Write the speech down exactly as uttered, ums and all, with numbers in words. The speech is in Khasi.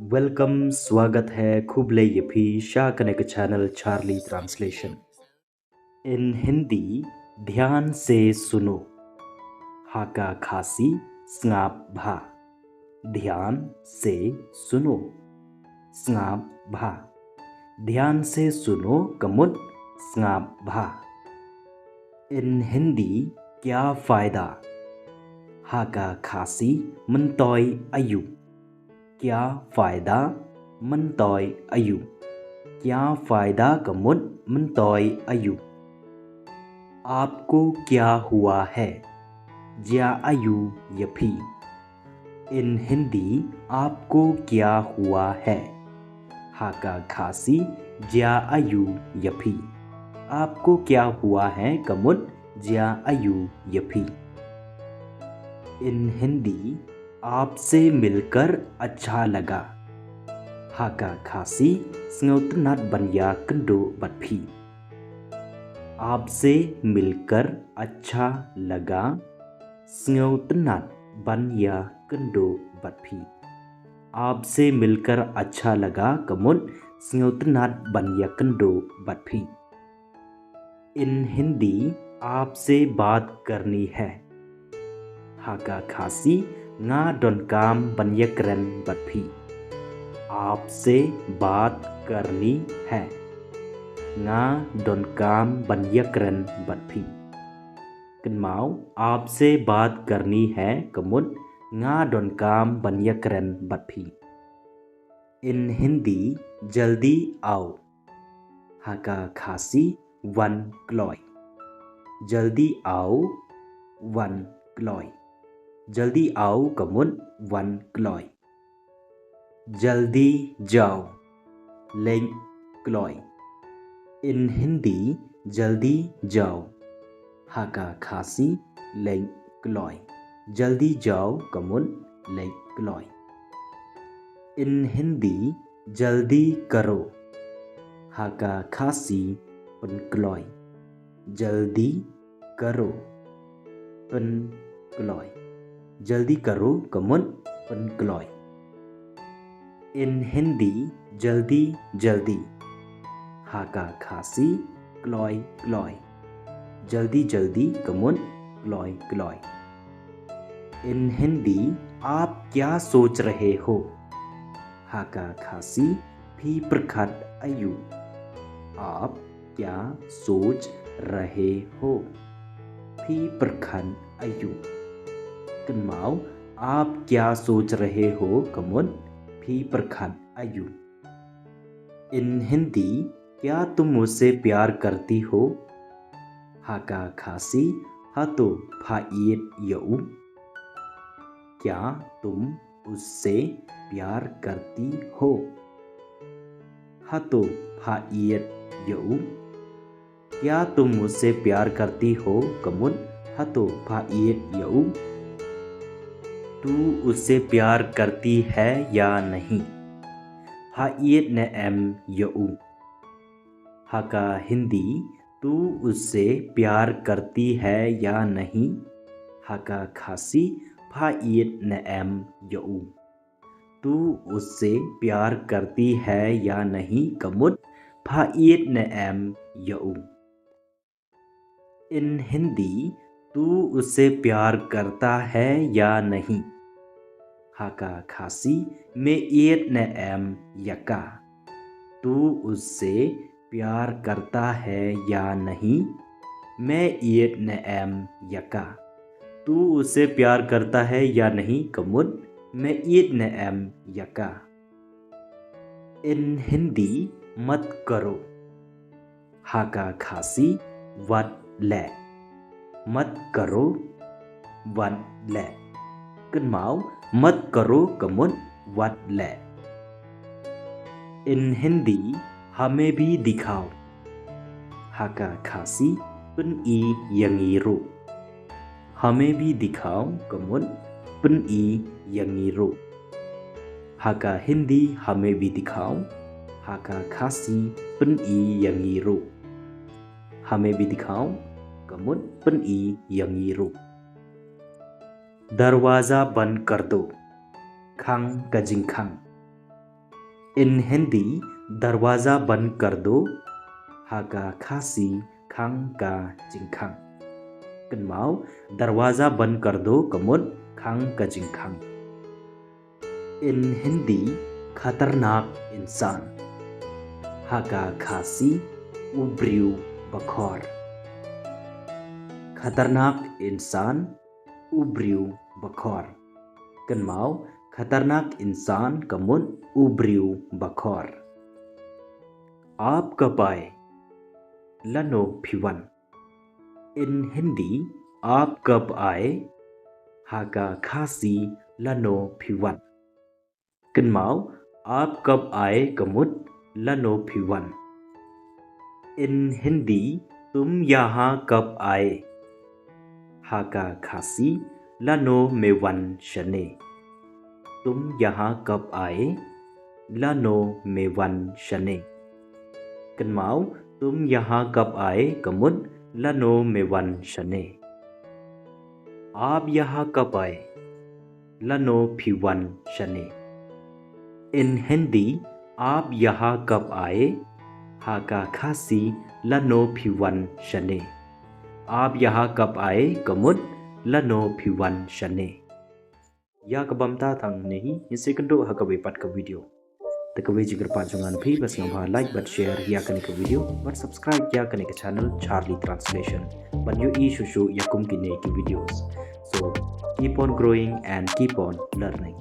Welcome, स्वागत है, khublei ïa phi sha kane ka channel Charlie Translation. In Hindi, ध्यान से सुनो. Ha ka Khasi, sngap bha. ध्यान से सुनो. Sngap bha. ध्यान से सुनो ka mut sngap bha. In Hindi, क्या फायदा? Ha ka Khasi, myntoi aïu? क्या फायदा, myntoi aïu? क्या फायदा ka mut myntoi aïu? आपको क्या हुआ है? Jia aïu ïa phi? In Hindi, आपको क्या हुआ है? Ha ka Khasi, jia aïu ïa phi? आपको क्या हुआ है ka mut jia aïu ïa phi? In Hindi, आपसे मिलकर अच्छा लगा. Ha ka Khasi, sngewtynnat ban ïakynduh bad phi. आपसे मिलकर अच्छा लगा. Sngewtynnat ban ïakynduh bad phi. आपसे मिलकर अच्छा लगा ka mut sngewtynnat ban ïakynduh bad phi. In Hindi, आपसे बात करनी है. Ha ka Khasi, nga donkam ban ïakren bad phi. आपसे बात करनी है. Nga donkam ban ïakren bad phi. Kynmaw, आपसे बात करनी है ka mut nga donkam ban ïakren bad phi. In Hindi, जल्दी आओ. Ha ka Khasi, wan kloi. जल्दी आओ, wan kloi. जल्दी आओ ka mut wan kloi. जल्दी जाओ. Leit kloi. In Hindi, जल्दी जाओ. Ha ka Khasi, leit kloi. जल्दी जाओ ka mut leit kloi. In Hindi, जल्दी करो. Ha ka Khasi, pynkloi. जल्दी करो. Pynkloi. जल्दी करो ka mut pynkloi. In Hindi, जल्दी जल्दी. Ha ka Khasi, kloi kloi. जल्दी जल्दी ka mut kloi kloi. In Hindi, आप क्या सोच रहे हो? Ha ka Khasi, phi pyrkhat aïu? आप क्या सोच रहे हो? Phi pyrkhat aïu? Kynmaw, आप क्या सोच रहे हो ka mut phi pyrkhat aïu? In Hindi, क्या तुम मुझसे प्यार करती हो? Ha ka Khasi, hato pha ïeit ïa u? क्या तुम उससे प्यार करती हो? Hato pha ïeit ïa u? क्या तुम मुझसे प्यार करती हो ka mut hato pha ïeit ïa u? तू उससे प्यार करती है या नहीं? Pha ïeit ne em ïa u? Ha ka Hindi, तू उससे प्यार करती है या नहीं? Ha ka Khasi, pha ïeit ne em ïa u? तू उससे प्यार करती है या नहीं ka mut pha ïeit ne em ïa u? In Hindi, तू उससे प्यार करता है या नहीं? Ha ka Khasi, me ïeit ne em ïa ka? तू उससे प्यार करता है या नहीं? Me ïeit ne em ïa ka? तू उससे प्यार करता है या नहीं ka mut me ïeit ne em ïa ka? In Hindi, मत करो. Ha ka Khasi, wat leh. मत करो, wat leh. Kynmaw, मत करो ka mut wat leh. In Hindi, हमें भी दिखाओ. Ha ka Khasi, pyni ïa ngi ruh. हमें भी दिखाओ ka mut pyni ïa ngi ruh. Ha ka Hindi, हमें भी दिखाओ. Ha ka Khasi, pyni ïa ngi ruh. हमें भी दिखाओ ka mut pyni ïa ngi ruh. दरवाजा बंद कर दो. Khang ka jingkhang. In Hindi, darwaza band kar do, ha ka Khasi, khang ka jingkhang. Kynmaw, darwaza band kar do ka mut khang ka jingkhang. In Hindi, khatarnak insan, ha ka Khasi, u briew bakhor. Khatarnak insan, u briew bakhor. Kynmaw, khatarnak insan ka mut u briew bakhor. Aap kab aaye, lano phi wan. In Hindi, aap kab aaye, ha ka Khasi, lano phi wan. Kynmaw, aap kab aaye ka mut lano phi wan. In Hindi, tum yahan kab aaye, ha ka Khasi, lano me wan shane. Tum yahan kab aaye, lano me wan shane. Kynmaw, tum yahan kab aaye ka mut lano me wan shane. Aap yahan kab aaye, lano phi wan shane. In Hindi, aap yahan kab aaye, ha ka Khasi, lano phi wan shane. Aap yahan kab aaye ka mut lano phi wan shane. Ïa ka bynta tang ne hi, ngin sa ïakynduh ha kawei pat ka video. Te kawei jingkyrpad jong nga na phi, bad sngewbha like bad share ïa kane ka video bad subscribe ïa kane ka channel Charlie Translation ban ïohi shuh shuh ïa kum kine ki videos. So keep on growing and keep on learning.